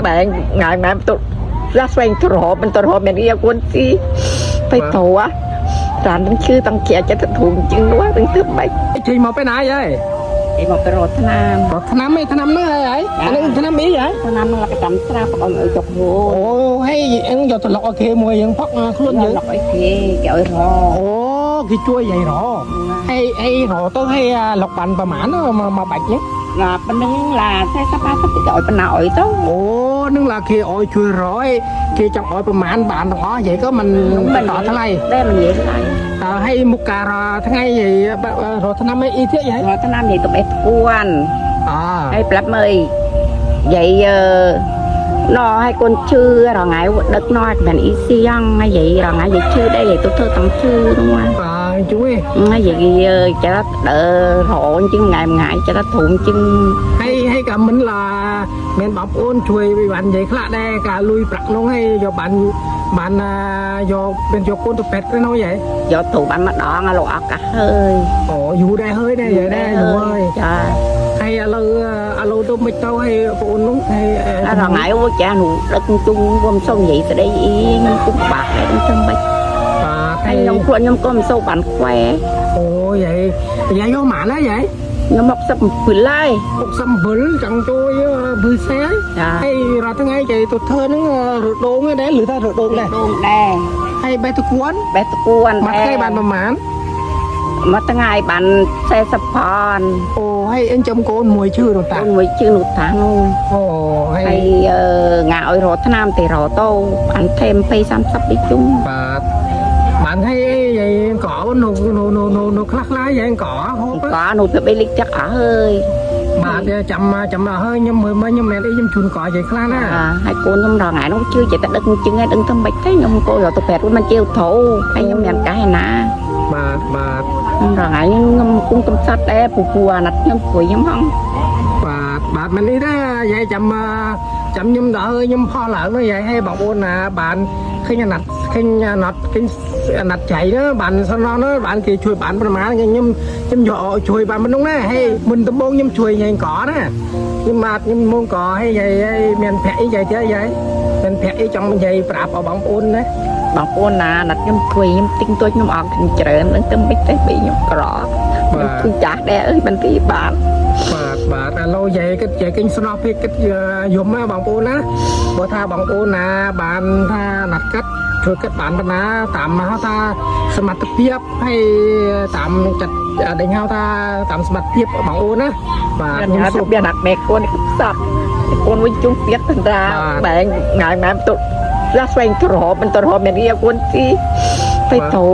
បែងថ្ងៃម៉ែទៅរះស្វែងទ្របមិនទ្របមានអីកូនស៊ីទៅតោតាននឹងឈឺតាំងជាចិត្តធំជាងនោះនឹងទើបបែក ចេញមកពេលណាយាយ ឯមកទៅរត់ឆ្នាំ រត់ឆ្នាំឯឆ្នាំហ្នឹងហើយអាហ្នឹងឆ្នាំអីហ៎ ឆ្នាំហ្នឹងលកតាមត្រាបងអើយចុកហូ អូហើយអឹងយកទៅលុកឲ្យគេមួយយើងផឹកខ្លួនយើង លុកឲ្យគេគេឲ្យរ អូគេជួយយាយរហើយហើយរទៅហើយលុកបានប្រហែលមកបាច់ហ្នឹង ឡាប៉ុណ្្នឹងឡា40 50គេឲ្យប៉ុណ្ណាឲ្យទៅ អូនឹងឡាគេឲ្យជួយរយគេចង់ឲ្យប្រហែលបានទាំងអស់និយាយក៏មិនតថ្លៃ ដែរមិននិយាយថ្លៃ តើឲ្យមុខការថ្ងៃរត់ឆ្នាំអីទៀតយាយ រត់ឆ្នាំនិយាយទៅបេះគួន អ ហើយប្រាប់មើលនិយាយណឲ្យកូនឈឺរងៃដឹកណមិនអ៊ីសៀងនិយាយរងៃនិយាយឈឺដែរនិយាយទៅធ្វើតាំងឈឺនោះ បាទជួយ និយាយចេះដើររជាងថ្ងៃថ្ងៃចេះធំជាង ហើយហើយក៏មិនឡាមានបងប្អូនជួយបាននិយាយខ្លះដែរការលុយប្រាក់នោះហើយយកបានបានយកเป็นយកកូនទៅពេទ្យនោះយាយ យកទៅបានម្ដងលោកអកហើយ អូយូរដែរហើយដែរយាយដែរយូរហើយ ចា ហើយឥឡូវឥឡូវទៅមិនទៅហើយបងអូននោះហើយ រងៃអូចានោះដឹកជុំវំសុំនិយាយស្ដីអីខ្ញុំគុំបាក់ដែរខ្ញុំធ្វើម៉េច បាទ ហើយខ្ញុំខ្លួនខ្ញុំក៏មិនសូវបានខ្វែ អូយាយយាយយកម៉ានណាយាយ ខ្ញុំ67ហើយ 67ចង់ជួយភឺសេ ចា ហើយរាល់ថ្ងៃយាយទៅធ្វើហ្នឹងរដូងដែរឬថារដូងដែរ ដូងដែរ ហើយបេះតគួន បេះតគួន មួយថ្ងៃបានប្រហែល មួយថ្ងៃបាន40ផន អូហើយអញចំកូនមួយឈឺនោះតា កូនមួយជើងនោះតានោះ អូហើយ ហើយងាឲ្យរត់ឆ្នាំទេរត់ទៅបានថែម20 30ពីជុំ បាទបានហើយយាយកនោះនោះនោះនោះខ្លះខ្លះយាយកហូប ក៏នោះវាបីលិចទឹកអស់ហើយ បាទចាំចាំហើយខ្ញុំមើលមើលខ្ញុំមែនអីខ្ញុំជូនកយាយខ្លះណា ហើយកូនខ្ញុំដល់ថ្ងៃនោះជឿចេះតែដឹកជើងឯងដឹងធ្វើម៉េចទេខ្ញុំក៏យកទៅប្រាប់មិនជឿធូហើយខ្ញុំមានកាសឯណា បាទបាទ ខ្ញុំដល់ថ្ងៃខ្ញុំគុំកំសត់ដែរពពូអាណិតខ្ញុំព្រួយខ្ញុំហង បាទបាទមិននេះដែរយាយចាំចាំខ្ញុំដល់ហើយខ្ញុំផុសឡើងនោះយាយឲ្យបងប្អូនណាបានឃើញអាណត្តិឃើញអាណត្តិឃើញអាណត្តិចៃនោះបានសំណងនោះបានគេជួយបានប្រមាណខ្ញុំខ្ញុំយកជួយបានមិននោះណាហើយមុនដំបូងខ្ញុំជួយយាយកណាខ្ញុំបាទខ្ញុំមុំកឲ្យយាយឲ្យមានភ័ក្រអីយាយទៀតយាយមានភ័ក្រអីចង់និយាយប្រាប់ឲ្យបងប្អូនណា បងប្អូនណាអាណិតខ្ញុំព្រួយខ្ញុំទិញទួចខ្ញុំអត់ច្រើននឹងទៅមិនទេបីខ្ញុំក្រខ្ញុំគឺចាស់ដែរអើយបន្ទីបាន បាទបាទឥឡូវយាយគិតយាយគិញស្នោះពេកគិតយំណាបងប្អូនណាបើថាបងប្អូនណាបានថាណាត់គិតជួយគិតបានប៉ុណ្ណាតាមហៅថាសមត្ថភាពហើយតាមចិត្តដេញហៅថាតាមសមត្ថភាពបងប្អូនណាបាទ ខ្ញុំ ខ្ញុំសូម សូមមានអាមេកូនកំសត់កូនវិញជុំទៀតតាបែងថ្ងៃម៉ែទៅរះស្វែងទ្របមិនទ្របមានអីកូនស៊ីទៅតោ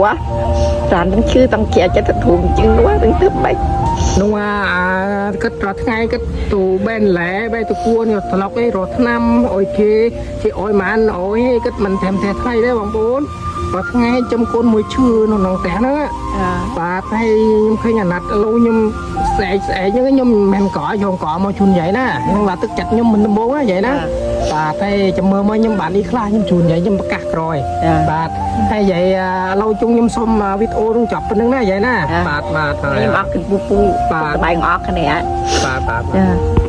តាននឹងឈឺតាំងជាចិត្តធំជាងនោះនឹងធ្វើម៉េច នោះអាគិតរាល់ថ្ងៃគិតទូបែនឡែបែទូគួនយកថ្លុកអីរត់ឆ្នាំអុយគេគេអុយម៉ានអុយគិតមិនថែមថែថ្លៃទេបងប្អូនរាល់ថ្ងៃចំកូនមួយឈឺនៅក្នុងផ្ទះហ្នឹង បាទហើយខ្ញុំឃើញអាណត្តិឡូវខ្ញុំស្អែកស្អែកហ្នឹងខ្ញុំមិនមែនកយកកមកជូនយាយណាខ្ញុំបាទទឹកចិត្តខ្ញុំមិនដំបងណាយាយណាបាទហើយចាំមើលមកខ្ញុំបាននេះខ្លះខ្ញុំជូនយាយខ្ញុំប្រកាសក្រោយបាទហើយយាយឡូវជុំខ្ញុំសុំវីដេអូនឹងចប់ប៉ុណ្្នឹងណាយាយណាបាទបាទហើយ ខ្ញុំអរគុណពូពូបែងអរគ្នា បាទបាទ ចា